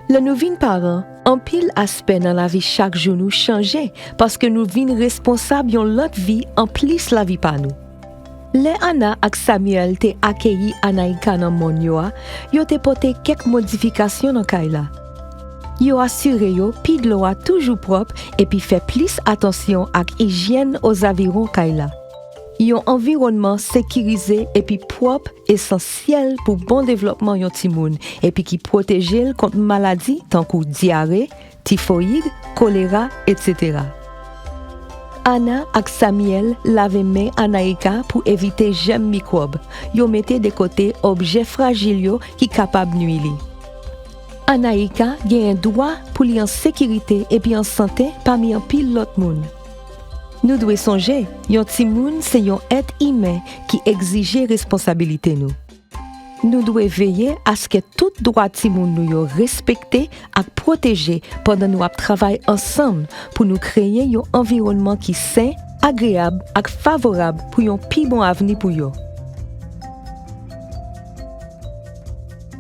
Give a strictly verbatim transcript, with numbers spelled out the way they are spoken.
Lè nou vin paran, anpil aspè nan lavi chak jou nou chanje paske nou vin responsab yon lòt vi anplis lavi pa nou. Lè Ana ak Samuel te akeyi Anaïka nan mòn yo a, yo te pote kèk modifikasyon nan kay la. Yo asire yo pidlo a toujou pwòp epi fè plis atansyon ak ijyèn ozaviwon kay la. Yon anviwònman sekirize epi pwòp esansyèl pou bon devlòpman yon timoun epi ki pwoteje l kont maladi tankou dyare, tifoyid, kolera, etsetera. Ana ak Samuel lave men Anaïka pou evite jèm mikwòb. Yo mete de kote objè frajil yo ki kapab nwi li. Anaïka genyen dwa pou li an sekirite epi an sante pami anpil lòt moun. Nou dwe sonje, yon timoun se yon èt imen ki egzije responsabilite nou. Nou dwe veye aske tout dwa timoun nou yo respekte ak pwoteje pandan nou ap travay ansanm pou nou kreye yon anviwònman ki sen, agreyab ak favorab pou yon pi bon avni pou yo.